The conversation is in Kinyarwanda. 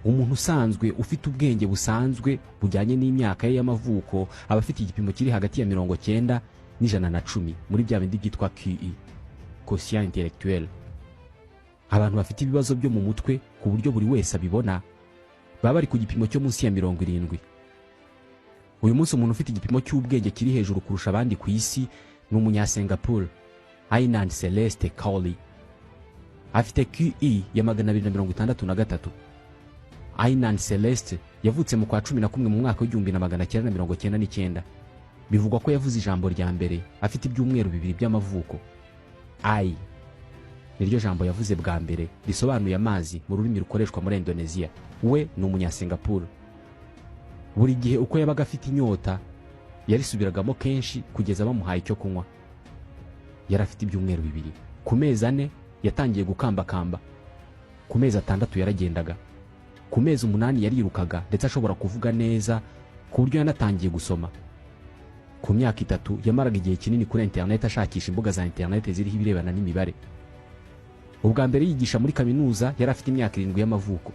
Umuntu usanzwe ufite ubwenge busanzwe bujyanye n'imyaka ye y'amavuko aba afite igipimo kiri hagati ya 90 n'110 muri bya bindi byitwa QI, quotient intellectuel. Abantu bafite ibibazo byo mu mutwe ku buryo buri wese abibona baba bari ku gipimo cyo munsi ya 70. Uyu munsi umuntu ufite igipimo cy'ubwenge kiri hejuru kurusha abandi ku isi ni Umunyasingapore Ainan Celeste Cowley, afite QI ya 263. Ainan Celeste yavutse mu kwa 11 mu mwaka w'1999. Bivugwa ko yavuze ijambo rya mbere afite ibyumweru 2 by'amavuko. "Air" niryo jambo yavuze bwa mbere, risobanuye amazi mu rurimi rukoreshwa muri Indonesia. We ni Umunyasingapore. Buri gihe uko yabaga afite inyota yarisubiragamo kenshi kugeza bamuhaye icyo kunywa. Yari afite ibyumweru 2. Ku mezi 4 yatangiye gukambakamba, ku mezi 6 yaragendaga, ku mezi 8 yarirukaga, ndetse ashobora kuvuga neza ku buryo yanatangiye gusoma. Ku myaka 3 yamaraga igihe kinini kuri interineti ashakisha imbuga za interineti ziriho ibirebana n'imibare. Ubwa mbere yigisha muri kaminuza yari afite imyaka 7 y'amavuko.